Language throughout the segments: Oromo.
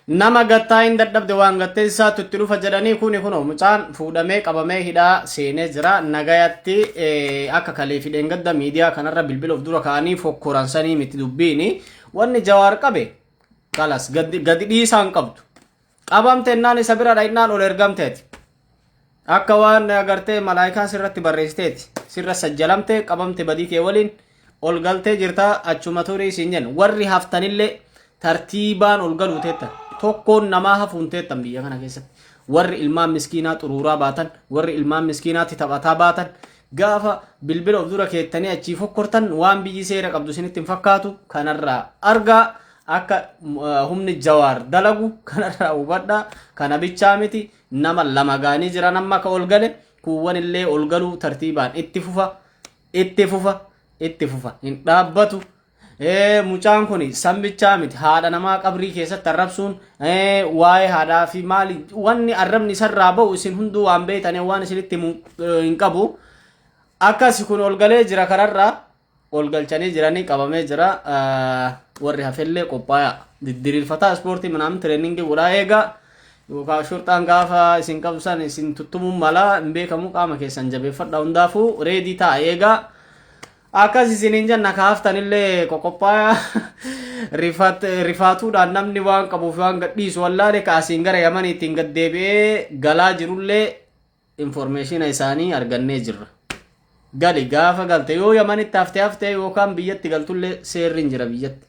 Nama gattaa hin dadhabde, waan gattee isaatu itti dhufa jedhanii. Kuni kunoo mucaan fuudhamee qabamee hidhaa seenee jira. Nagayatti akka kalee fi dheengadda miidiyaa kanarra bilbila of dura kaa'anii fokkoran sanii miti dubbiini. Wanni Jawaar qabe kalas gadi dhiisaan qabdu. Qabamte innaan isa bira dha'innaan ol ergamteeti. Akka waan agartee malaayikaan sirratti barreessiteeti. Sirra sajjalamte, qabamte, badii kee waliin ol galtee jirta, achuma turii siin jenna. Warri haftanillee tartiibaan ol galuu teettan. Tokkoon namaa hafuun teettan biyya kana keessatti. Warri ilmaan miskiinaa xuruuraa baatan, warri ilmaan miskiinaatti taphataa baatan, gaafa bilbila of dura keettanii achii fokkortan waan biyyi seera qabdu isinitti hin fakkaatu. Kanarraa argaa akka humni Jawaar dalagu kanarraa hubadhaa. Kana bichaa miti, nama lama gaanii jiran amma akka ol gale. Kuuwwan illee ol galuu tartiibaan itti fufa, itti fufa, itti fufa, hin dhaabbatu. Mucaan kun sambichaa miti, haadha namaa qabrii keessatti arrabsuun, waa'ee haadhaa fi maali wanni arrabni isarraa ba'u isin hunduu waan beektanii waan isinitti hin qabu. Akkas kun ol galee jira, kararraa ol galchanii jiranii, qabamee jira. Warri hafellee qophaa'a, diddiriirfataa, ispoortii manaan training godhaa eegaa, yookaan shurxaan gaafa isin qabsan isin tuttumuun mala hin beekamu. Qaama keessan jabeeffadha, hundaafuu ready ta'a eegaa. Akkas isiniin jenna, kaaftanillee qoqophaaya. Rifaatuudhaan namni waan qabuuf waan gadhiisu wallaale. Kaasiin gara Yamaniitiin gaddeebi'ee galaa jirullee information isaanii argannee jirra. Gali, gaafa galte yoo Yamanitti haftee haftee yookaan biyyatti galtullee seerri hin jira, biyyatti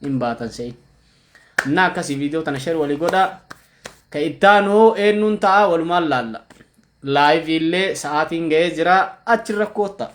hin baatan se'in. Na akkasii viidiyoo tana share walii godhaa. Ka ittaanu eenyuun ta'a walumaan laalla. Live illee sa'aatiin ga'ee jira, achirra kootta.